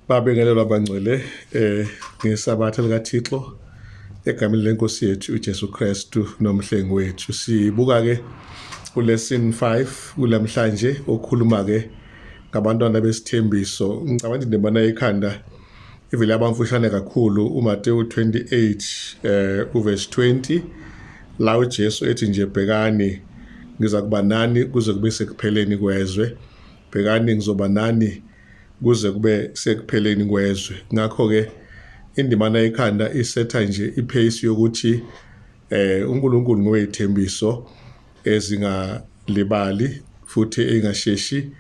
Babingelelwa abangcwele ngesabatha likaThixo egameni lenkosi yethu uJesu Kristu nomhlengi wethu. Sibuka ke kulesson 5 kulamhlanje okhuluma ke ngabantwana besithembiso. Ngicabanga indibana ekhanda ivele abamfushane kakhulu uMateyu 28 uverse 20 la uJesu ethi nje bhekani ngiza kuba nani kuze kube sekupheleni kwezwe. Bhekani ngizoba nani kuze kube sekupheleni kwezwe. Ngakho-ke indimana yekhanda isetha nje ipace yokuthi uNkulunkulu ngowethembiso ezingalibali futhi engasheshi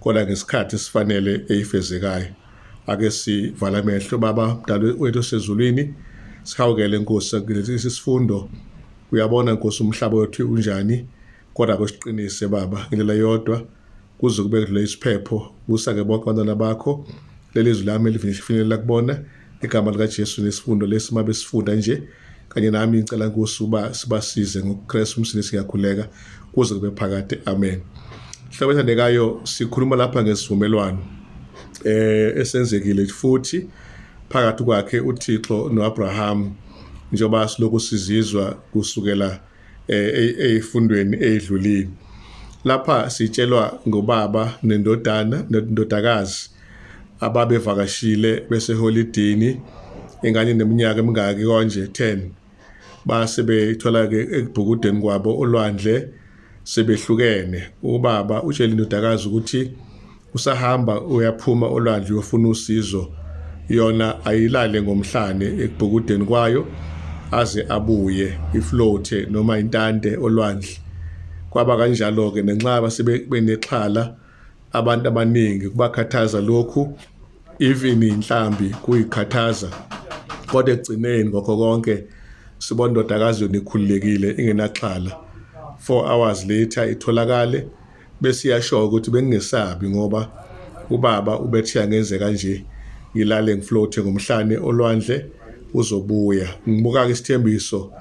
kodwa ngesikhathi esifanele eyifezekayo. Ake sivala amehlo. Baba mdalo wethu osezulwini, sihawukele Nkosi kulesi sifundo. Uyabona Nkosi umhlaba wethu unjani, kodwa kusiqinise Baba ngendlela yodwa kuze kube kudlule isiphepho. Busa-ke bonke abantwana bakho, leli zwi lami elifinyelela kubona igama likaJesu nesifundo lesi uma besifunda nje kanye nami ngicela Nkosi uba sibasize ngokuKristu umsindisi ngiyakhuleka kuze kube phakade, amen. Hlobo ethandekayo, sikhuluma lapha ngesivumelwano esenzekile futhi phakathi kwakhe uThixo noAbraham, njengoba silokhu sizizwa kusukela eyifundweni eyidlulile. Lapha sitshelwa ngobaba nendodana nendodakazi ababevakashile beseholidini, ingane neminyaka emingaki konje 10, base bethola ke ekubhukudeni kwabo olwandle sebehlukene. Ubaba utshela indodakazi ukuthi usahamba uyaphuma olwandle uyofuna usizo, yona ayilale ngomhlane ekubhukudeni kwayo aze abuye, ifloathe noma intante olwandle. Kwaba kanjalo-ke nenxa sebenexhala abantu abaningi kubakhathaza lokhu, even inhlambi kuyikhathaza, kodwa ekugcineni ngakho konke sibona indodakazi yona ikhululekile ingenaxhala. 4 hours later itholakale bese iyasho ukuthi bengingesabi ngoba ubaba ubethe angenze kanje, ngilale ngifloathe ngomhlane olwandle, uzobuya. Ngibuka-ke isithembiso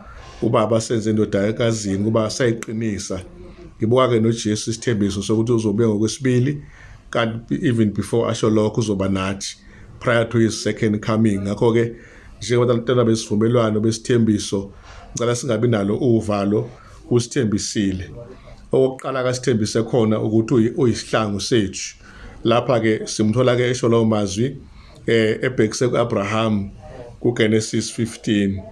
ubaba senze indodakazini kuba sayiqinisa. Ngibuka-ke noJesu isithembiso sokuthi uzobuya ngokwesibili, kanti even before asho lokho uzoba nathi prior to his second coming. Ngakho-ke njengabantwana besivumelwano besithembiso, ngicela singabi nalo uvalo. Usithembisile. Okokuqala akasithembise khona ukuthi uyisihlangu sethu. Lapha-ke simthola-ke esho lawo mazwi ebhekise ku-Abraham kuGenesis 15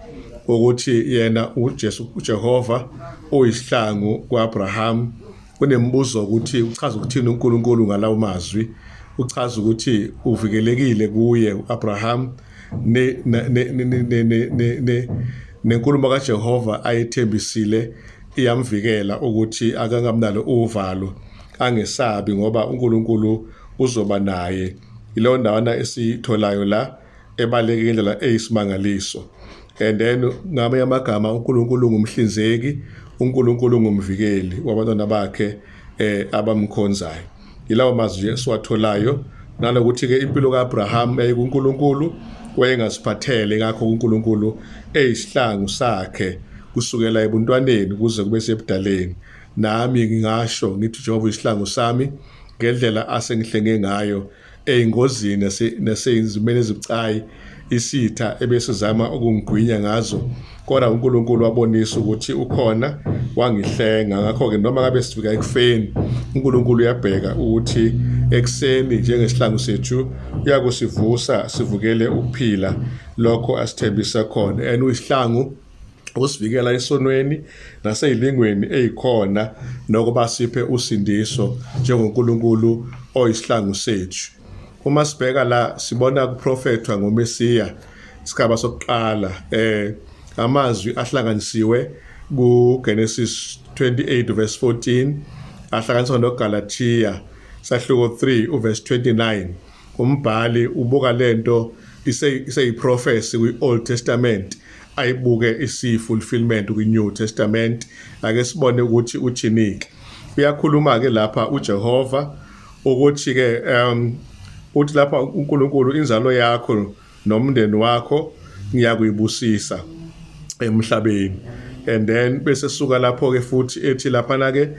ukuthi yena uJesu uJehova uyisihlangu ku-Abraham. Kunemibuzo ukuthi uchaza ukuthini uNkulunkulu ngalawo mazwi. Uchaza ukuthi uvikelekile kuye uAbraham ne ne ne ne ne ne nenkulumo kaJehova ayethembisile iyamvikela ukuthi akangamnalo uvalo, angesabi ngoba uNkulunkulu uzoba naye. Ileyo ndawana esiyitholayo la ebaleke ngendlela eyisimangaliso. And then ngamanye amagama uNkulunkulu ungumhlinzeki, uNkulunkulu ungumvikeli wabantwana bakhe abamkhonzayo. Yilawo mazwi nje esiwatholayo nalokuthi-ke impilo ka-Abraham yayikuNkulunkulu, wayengaziphathele, ngakho uNkulunkulu eyisihlangu sakhe kusukela ebuntwaneni kuze kube sebudaleni. Nami ngingasho ngithi uJehova uyisihlangu sami ngendlela asengihlenge ngayo ey'ngozini nasey'nzimeni ezibucayi isitha ebesizama ukungigwinya ngazo, kodwa uNkulunkulu wabonisa ukuthi ukhona, wangihlenga. Ngakho-ke noma ngabe sifika ekufeni, uNkulunkulu uyabheka ukuthi ekuseni njengesihlangu sethu uyakusivusa sivukele ukuphila lokho asithembisa khona. And uyisihlangu usivikela esonweni naseyilingweni ezikhona, nokuba siphe usindiso njengoNkulunkulu oyisihlangu sethu. Uma sibheka la sibona kuprofethwa ngoMesiya isigaba sokuqala, amazwi ahlanganisiwe kuGenesis 28 verse 14 ahlanganiswa noGalatia sahluko 3 uverse 29. Umbhali ubuka lento iseyiprofesi kwi-Old Testament, ayibuke isiyi-fulfillment kwi-New Testament. Ake sibone ukuthi uthini-ke. Uyakhuluma-ke lapha uJehova ukuthi-ke uthi lapha uNkulunkulu, inzalo yakho nomndeni wakho ngiyakuyibusisa emhlabeni. And then bese suka lapho-ke futhi ethi laphana-ke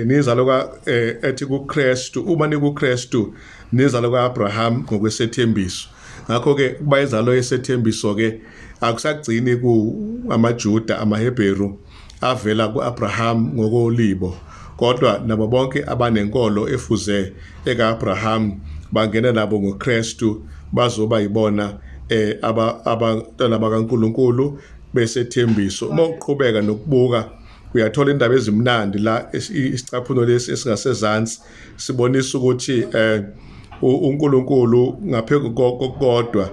nizalo ka ethi kuKristu, uma nikuKristu Nizalo ka-Abraham ngokwesethembiso. Ngakho-ke kuba inzalo yesethembiso-ke akusagcini ku amaJuda, amaHebheru avela ku-Abraham ngokolibo, kodwa nabo bonke abanenkolo efuze eka-Abraham bangena nabo ngoKristu bazoba yibona abantwana bakaNkulunkulu besethembiso. Uma uqhubeka nokubuka uyathola indaba ezimnandi la. Isicaphuno lesi esingasezansi sibonisa ukuthi uNkulunkulu ngaphezu kokodwa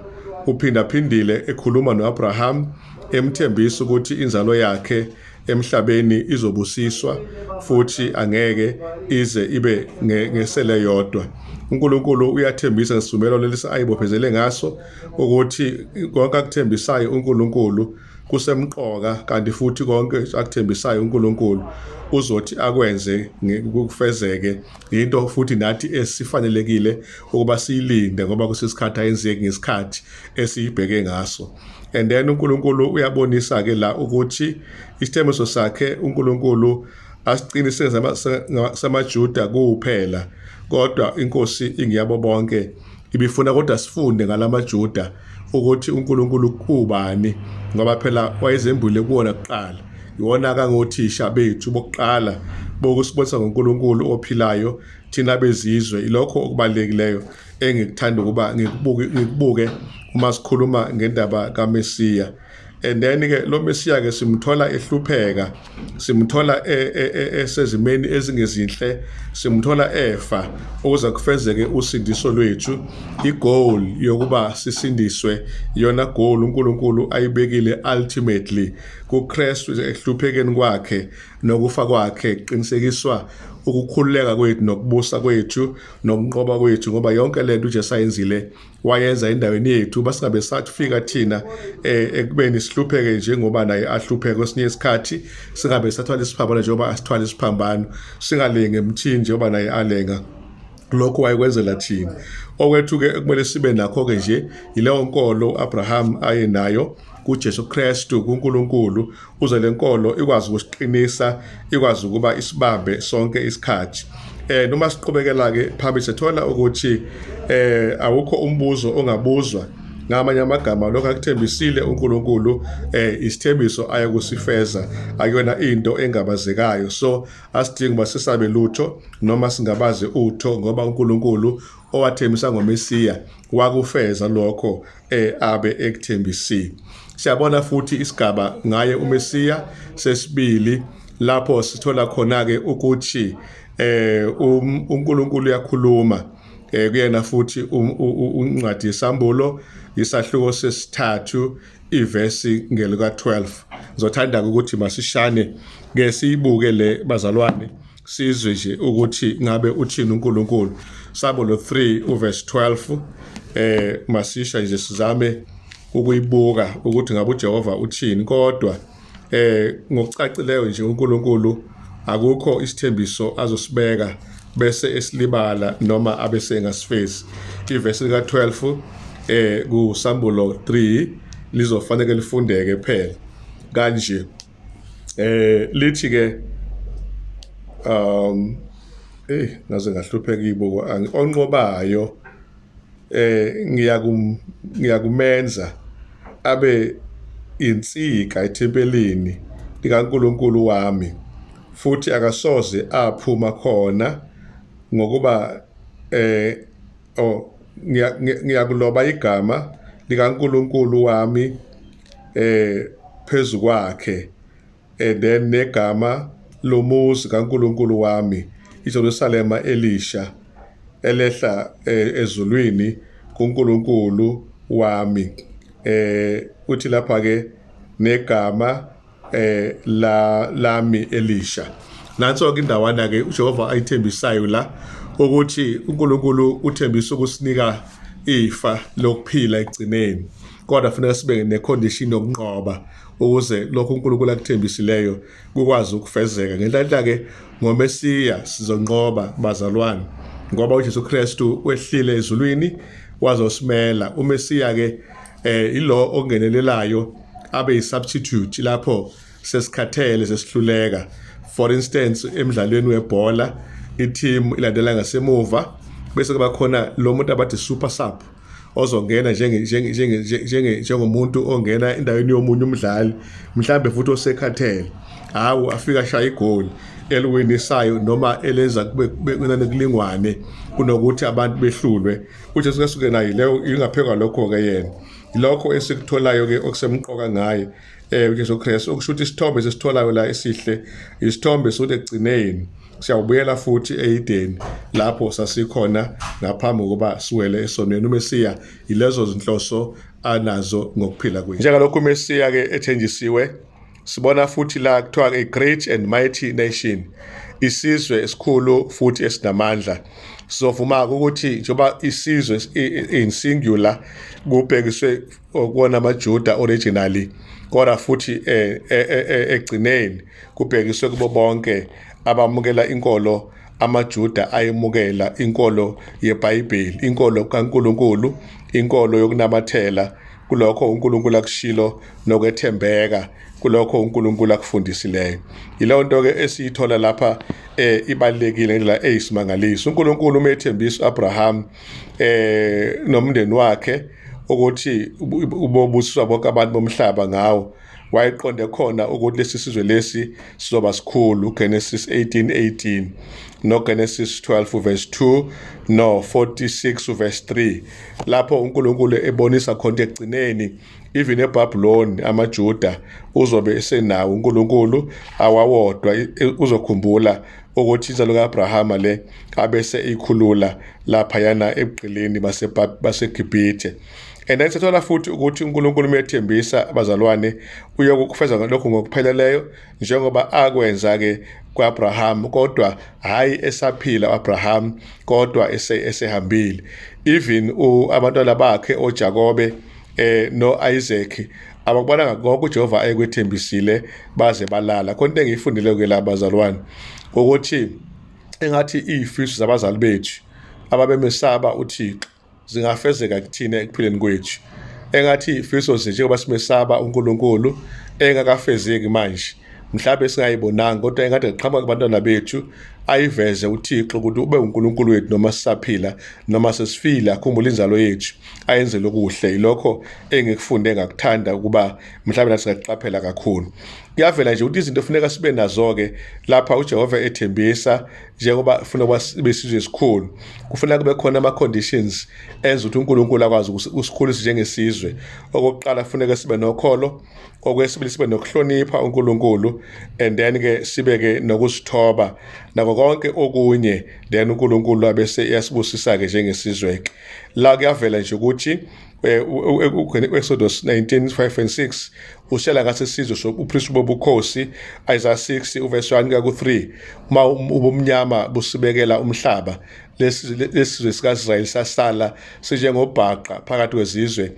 uphindaphindile ekhuluma noAbraham, emthembisa ukuthi inzalo yakhe emhlabeni izobusiswa futhi angeke ize ibe ngesele yodwa. UNkulunkulu uyathembisa ngesivumelwano lesi ayibophezele ngaso ukuthi konke akuthembisayo uNkulunkulu kusemqoka, kanti futhi konke akuthembisayo uNkulunkulu uzothi akwenze kufezeke. Into futhi nathi esifanelekile ukuba siyilinde, ngoba kusesikhathi ayenzeki ngesikhathi esiyibheke ngaso. And then uNkulunkulu uyabonisa ke la ukuthi isithembiso sakhe uNkulunkulu asiqinise samaJuda kuphela, kodwa inkosi ingiyabo bonke. Ibifuna kodwa sifunde ngalamaJuda ukuthi uNkulunkulu ubani, ngoba phela wayezembule kuwona kuqala. Iwona kangothisha bethu bokuqala bokusibonisa ngoNkulunkulu ophilayo thina bezizwe. Ilokho okubalulekileyo engikuthanda ukuba ngikubuke uma sikhuluma ngendaba kaMesiya. And then ke lo Mesiya ke simthola ehlupheka, simthola esezimeni ezingezinhle, simthola efa ukuze kufezeke usindiso lwethu. Igoal yokuba sisindiswe iyona goal uNkulunkulu ayibekile ultimately kuKristu ehluphekeni kwakhe nokufa kwakhe, kuqinisekiswa ukukhululeka kwethu nokubusa kwethu nokunqoba kwethu, ngoba yonke lento uJesu ayenzile wayenza endaweni yethu, basingabe sathifika thina ekubeni sihlupheke njengoba naye ahlupheke. Kwesinye isikhathi singabe sathwala isiphambano njengoba asithwala isiphambano, singalengi emthini njengoba naye alenga. Lokho wayekwenzela thina. Okwethu-ke kumele sibe nakho-ke nje yileyo nkolo u-Abraham ayenayo kuJesu Kristu, kuNkulunkulu, uze le nkolo ikwazi ukusiqinisa, ikwazi ukuba isibambe sonke isikhathi. Noma siqhubekela ke phambili, sithola ukuthi awukho umbuzo ongabuzwa. Ngamanye amagama, lokho akuthembisile uNkulunkulu isithembiso ayokusifeza, akuyona into engabazekayo. So asidingi uba sisabe lutho noma singabazi utho, ngoba uNkulunkulu owathembisa ngoMesiya wakufeza lokho abe ekuthembisile. Siyabona futhi isigaba ngaye uMesiya sesibili, lapho sithola khona ke ukuthi uNkulunkulu uyakhuluma kuyena futhi. Uncwadi yeSambulo, isahluko sesithathu, ivesi ngelika 12. Ngizothanda ukuthi masishane ke siyibuke le, bazalwane, sizwe nje ukuthi ngabe uthini uNkulunkulu. Sambulo 3 uverse 12. Masisha nje sizame ukuyibuka ukuthi ngabe uJehova uthini. Kodwa ngokucacileyo nje, uNkulunkulu akukho isithembiso azosibeka bese esilibala noma abese engasifezi. Ivesi lika 12 kuSambulo 3 lizofanele lifundeke phela kanje. Lithi ke ngaze ngahlupheka ibuko. Onqobayo ngiyakumenza abe insika ethempelini likaNkulunkulu wami, futhi akasoze aphuma khona, ngokuba oh ngiyakuloba igama likaNkulunkulu wami phezukwakhe, and then negama lomuzi kaNkulunkulu wami, iJerusalema elisha elehla ezulwini kuNkulunkulu wami. Uthi lapha ke negama la lami elisha. Nanso ke indawana ke uJehova ayithembisayo la, ukuthi uNkulunkulu uthembisa ukusinika ifa lokuphila ekugcineni, kodwa kufanele sibe necondition yokunqoba ukuze lokhu uNkulunkulu akuthembisileyo kukwazi ukufezeka. Ngenhlanhla ke ngoMesiya sizonqoba, bazalwane, ngoba uJesu Kristu wehlile ezulwini wazosimela. UMesiya ke ilo ongenelelayo abe yisubstitute lapho sesikhathele, sesihluleka. For instance, emidlalweni webhola, i-team ilandela ngasemuva, Bese kuba khona lo muntu abathi super sub ozongena njenge njenge njenge njengomuntu ongena endaweni yomunye umdlali, mhlambe futhi osekhathele, hawu, afika ashaya igoli eliwinisayo noma elenza kube kulingwane kunokuthi abantu behlulwe. UJesu Kristu ke naye leyo ingaphekwa lokho-ke yena. Lokho esikutholayo-ke okusemqoka ngaye uJesu Kristu, okusho ukuthi isithombe esisitholayo la esihle, isithombe sokuthi ekugcineni siyawubuyela futhi eYideni lapho sasikhona ngaphambi kokuba siwele esonweni. UMesiya yilezo zinhloso anazo ngokuphila kwethu. Njengalokhu uMesiya-ke ethenjisiwe, sibona futhi la kuthiwa a great and mighty nation, isizwe esikhulu futhi esinamandla. Sizovuma ukuthi njengoba isizwe in singular kubhekiswe kuwona amaJuda originally, kodwa futhi ekugcineni kubhekiswe kubo bonke abamukela inkolo amaJuda ayemukela, inkolo yeBhayibheli, inkolo kaNkulunkulu, inkolo yokunamathela kulokho uNkulunkulu akushilo nokwethembeka kulokho uNkulunkulu akufundisileyo. Yileyo nto ke esiyithola lapha ibalulekile ngendlela eyisimangaliso. uNkulunkulu uma ethembisa uAbraham nomndeni wakhe ukuthi ubobusiswa bonke abantu bomhlaba ngawo, wayeqonde khona ukuthi lesi sizwe lesi sizoba sikhulu. Genesis 18:18 no Genesis 12 verse 2 no 46 verse 3, lapho uNkulunkulu ebonisa khona ekugcineni even eBabylon amaJuda uzobe esenawo uNkulunkulu awawodwa, uzokhumbula ukuthi inzalo kaAbrahama le abese ikhulula laphayana ebugqilini baseGibhithe. And then sithola futhi ukuthi uNkulunkulu umethembisa abazalwane uyokufeza lokhu ngokupheleleyo njengoba akwenza ke kuAbraham, kodwa hayi esaphila uAbraham, kodwa esehambile. Even abantwana bakhe oJakobe noIsaac abakubonanga konke uJehova ayekwethembisile baze balala. Khona into engiyifundile ke la bazalwane, ukuthi engathi izifiso zabazali bethu ababemesaba uThixo zingafezeka kuthina ekuphileni kwethu. Engathi izifiso njengoba simesaba uNkulunkulu engakafezeki manje, mhlawumbe singayibonanga, kodwa engathi qhamuka kubantwana bethu, ayiveze uThixo ukuthi ube uNkulunkulu wethu noma sisaphila noma sesifile, akhumbule inzalo yethu, ayenzele okuhle. Ilokho engikufunde ngakuthanda ukuba mhlawumbe nathi singaqaphela kakhulu. Kuyavela nje ukuthi izinto kufuneka sibe nazo-ke lapha uJehova ethembisa, njengoba funa ukuba sibe isizwe esikhulu, kufuneka kube khona ama-conditions enza ukuthi uNkulunkulu akwazi ukusikhulisa njengesizwe. Okokuqala, kufuneka sibe nokholo. Okwesibili, sibe nokuhlonipha uNkulunkulu, and then ke sibe ke nokuzithoba nako konke okunye, then uNkulunkulu abese iyasibusisa ke njengesizwe ke. La kuyavela nje ukuthi Exodus 19:5 and 6 ushela ngathi isizwe sobupristi bobukhosi. Isaiah 6 uverse 1 kuya ku-3, uma ubumnyama busibekela umhlaba, lesizwe sikaIsrayeli sasala sinjengobhaqa phakathi kwezizwe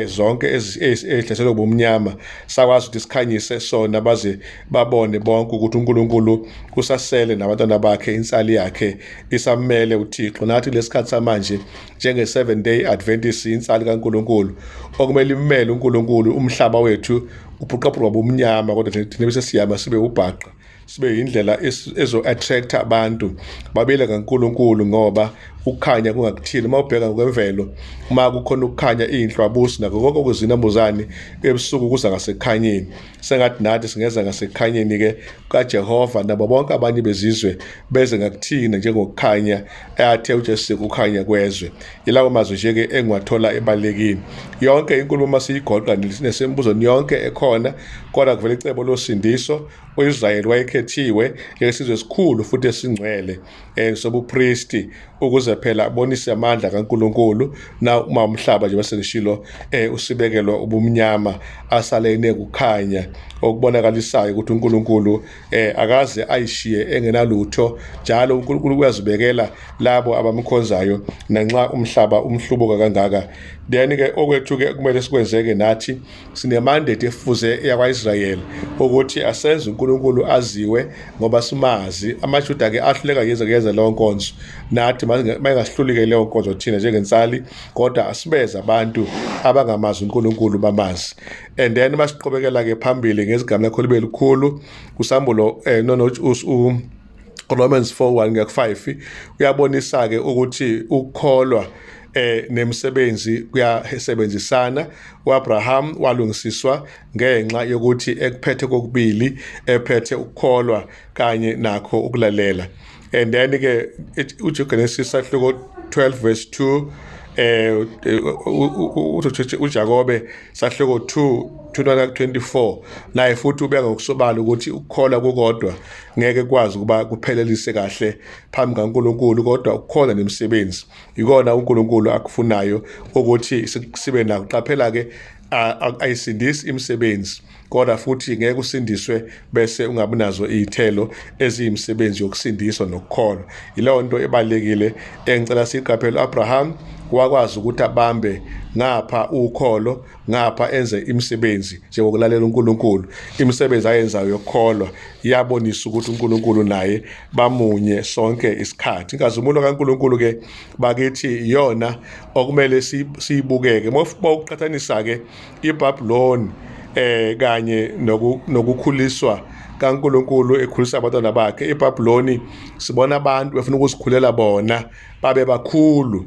zonke ezihlaselwe ubumnyama, sakwazi ukuthi sikhanyise sona baze babone bonke ukuthi uNkulunkulu usasele nabantwana bakhe, insali yakhe isamele uThixo. Nathi lesikhathi samanje njenge Seven Day Adventist, insali kaNkulunkulu okumele imele uNkulunkulu. Umhlaba wethu ubhuqabhuqa bumnyama, kodwa thina bese siyama sibe ubhaqa, sibe indlela ezo-attract abantu babile kaNkulunkulu, ngoba ukukhanya kungakuthini. Uma ubheka ngokwemvelo, uma kukhona ukukhanya, iy'nhlwabusi nakho konke okuzinambuzane ebusuku kuza ngasekukhanyeni. Sengathi nathi singeza ngasekukhanyeni-ke kaJehova, nabo bonke abanye bezizwe beze ngakuthina njengokukhanya athe uJesu ukukhanya kwezwe. Yilawo mazwi nje-ke engiwathola ebalulekile. Yonke inkulumo uma siyigoqa nesembuzweni yonke ekhona, kodwa kuvela icebo losindiso. U-Israyeli wayekhethiwe njengesizwe esikhulu futhi esingcwele sobupristi ukuze phela abonise amandla kaNkulunkulu na uma umhlaba nje bese ngishilo usibekelwa ubumnyama, asale nekukhanya okubonakalisayo ukuthi uNkulunkulu akaze ayishiye engenalutho. Njalo uNkulunkulu uyazibekela labo abamkhonzayo nanxa umhlaba umhlubuka kangaka. Then ke okwethu ke kumele sikwenzeke, nathi sinemandate efuze yakwaIsrayeli ukuthi asenze uNkulunkulu aziwe ngoba simazi. AmaJuda ke ahluleka yeze kuyenza leyo nkonzo, nathi mayingasihlulike leyo nkonzo thina njengensali, kodwa asibeze abantu abangamazi uNkulunkulu bamazi. And then masiqhubekela ke phambili ngezigama lakho libe likhulu kusambulo no no Romans 4:1 kuya ku-5 uyabonisa ke ukuthi ukukholwa nemisebenzi kuyasebenzisana. uAbraham walungisiswa ngenxa yokuthi ekuphethe kokubili, ephethe ukukholwa kanye nakho ukulalela. And then ke uGenesis sahluko 12 verse 2, uJakobe sahluko 2 24 naye futhi ubeka ngokusobala ukuthi ukukholwa kukodwa ngeke kwazi ukuba kuphelelise kahle phambi kaNkulunkulu, kodwa ukukholwa nemisebenzi ikona uNkulunkulu akufunayo ukuthi sibe nako. Qaphela ke, ayisindisi imisebenzi, kodwa futhi ngeke usindiswe bese ungabi nazo izithelo eziyimisebenzi yokusindiswa nokukholwa. Yileyo nto ebalekile engicela siqaphele. Abraham wakwazi ukuthi abambe ngapha ukholo, ngapha enze imisebenzi njengokulalela uNkulunkulu. Imisebenzi ayenzayo yokukholwa iyabonisa ukuthi uNkulunkulu naye bamunye sonke isikhathi. Inkazimulo kaNkulunkulu ke bakithi iyona okumele siyibukeke. Mawuqhathanisa ke iBabylon kanye nokukhuliswa kaNkulunkulu ekhulisa abantwana bakhe, iBabyloni sibona abantu befuna ukuzikhulela bona babe bakhulu,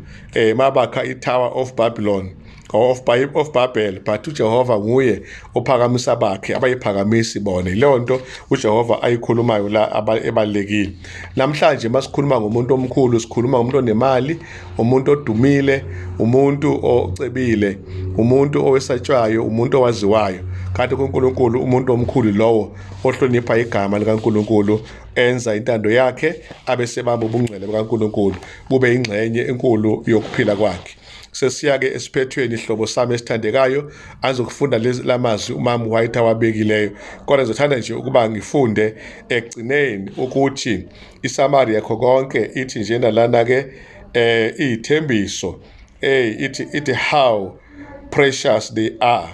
mabakha iTower of Babylon or of Babel, but uJehova nguye ophakamisa bakhe, abayiphakamisi bona. Leyo nto uJehova ayikhulumayo la ebalekile. Namhlanje masikhuluma ngomuntu omkhulu, sikhuluma ngomuntu onemali, umuntu odumile, umuntu ocebile, umuntu owesatshwayo, umuntu owaziwayo. Kanti kuNkulunkulu umuntu omkhulu lowo ohlonipha igama likaNkulunkulu, enza intando yakhe, abesebamba ubungcwele bukaNkulunkulu bube ingxenye enkulu yokuphila kwakhe. Sesiya-ke esiphethweni, ihlobo sami esithandekayo, azokufunda lamazwi umama White awabekileyo, kodwa ngizothanda nje ukuba ngifunde ekugcineni ukuthi isamari yakho konke ithi njena lana-ke iy'thembiso ithi how precious they are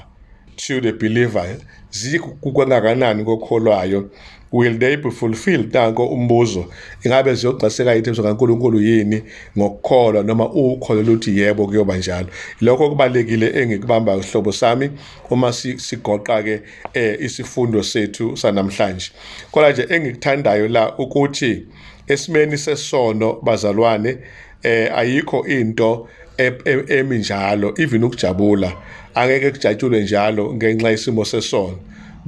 to the believer, zikukangakanani kokholwayo. Will they be fulfilled? Nanko umbuzo. Ingabe ziyogcwaliseka ithembiso kaNkulunkulu yini ngokukholwa, noma ukholo luthi yebo kuyoba njalo? Lokho kubalekile engikubambayo, sihlobo sami, uma sigoqa ke isifundo sethu sanamhlanje. Kodwa nje engikuthandayo la ukuthi esimeni sesono, bazalwane, ayikho into emi njalo. Even ukujabula angeke kujatshulwe njalo ngenxa yesimo sesono.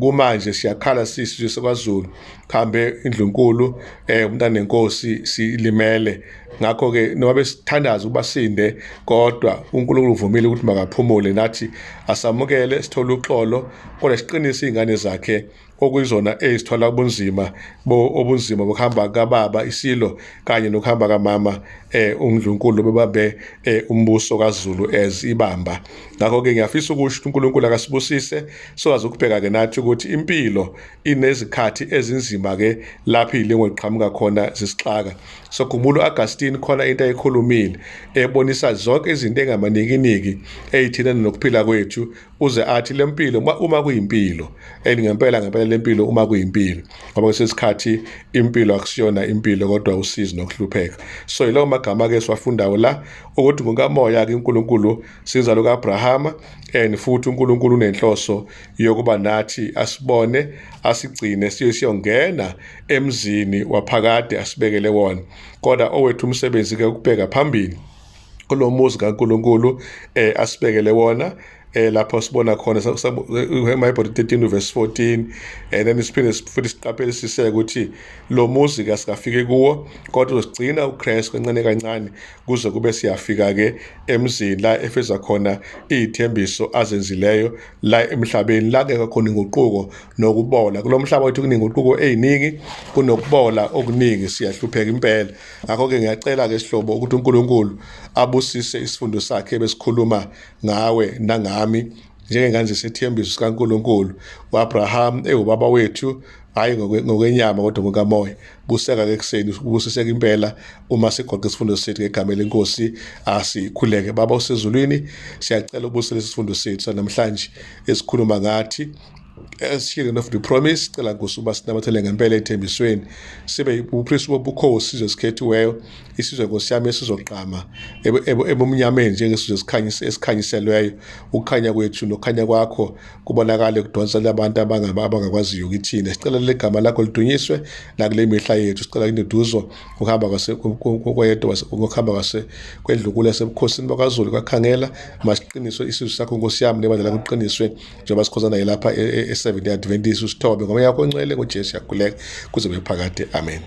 Kumanje siyakhala sisizwe sakwaZulu, khambe indlunkulu, umntana nenkosi silimele. Ngakho ke noma besithandaza ukubasinde, kodwa uNkulunkulu uvumile ukuthi makaphumule, nathi asamukele sithole uxolo, kodwa siqinise izingane zakhe okuyizona ezithola ubunzima obunzima bokuhamba kababa isilo kanye nokuhamba kamama undlunkulu bebambe umbuso kaZulu as ibamba. Ngakho ke ngiyafisa ukusho ukuthi uNkulunkulu akasibusise, sokwazi ukubheka ke nathi ukuthi impilo inezikhathi ezinzima ke lapho izilingo ziqhamuka khona zisixaka. So khumbula uAugustine khona into ayikhulumile ebonisa zonke izinto engamanikiniki eyithina nokuphila kwethu, uze athi lempilo uma kuyimpilo, and ngempela ngempela lempilo uma kuyimpilo, ngoba kwesikhathi impilo akusiyona impilo kodwa usizi nokuhlupheka. So yilawo magama ke siwafundayo la ukuthi ngokamoya ke uNkulunkulu sizalo kaAbrahama, and futhi uNkulunkulu unenhloso yokuba nathi asibone, asigcine siye siyongena emzini waphakade asibekele wona. Kodwa owethu umsebenzi ke ukubheka phambili kulo muzi kaNkulunkulu asibekele wona, lapho sibona khona eMayibhodi 13 verse 14. And then siphinde futhi siqaphelisise ukuthi lo muzi kasikafiki kuwo, kodwa usigcina uKristu kancane kancane kuze kube siyafika ke emzini la efeza khona izithembiso azenzileyo la emhlabeni, la ngeke khona inguquko nokubola. Kulo mhlaba wethu kunenguquko eziningi, kunokubola okuningi, siyahlupheka impela. Ngakho-ke ngiyacela-ke sihlobo ukuthi uNkulunkulu abusise isifundo sakhe besikhuluma ngawe nangami njengengane zesethembiso sikaNkulunkulu uAbraham ewubaba wethu, hayi ngokwenyama kodwa ngokamoya. Buseka-ke ekuseni, ubusiseka impela uma sigoqa isifundo sethu ngegama lenkosi. Asikhuleke. Baba osezulwini, siyacela ubuse lesi sifundo sethu sanamhlanje esikhuluma ngathi. As children of the promise, cela Nkosi uba sinamathele ngempela ethembisweni, sibe ubupristi bobukhosi, isizwe esikhethiweyo, isizwe Nkosi yami esizoqama ebumnyameni njengesizwe esikhanyiselweyo. Ukukhanya kwethu nokukhanya kwakho kubonakale kudonsela abantu abangakwaziyo kithina. Sicela leli gama lakho lidunyiswe nakule mihla yethu. Sicela induduzo ukuhamba kwayedwa ukuhamba kwase kwendlunkulu yasebukhosini bakwaZulu kwakhangela. Masiqiniswe isizwe sakho Nkosi yami, nebandla lakho liqiniswe njengoba sikhonza naye lapha e-Seventh Adventist. Usithobe ngomoya wakho ongcwele, ngoJesu yakhuleka kuze kube phakade, amen.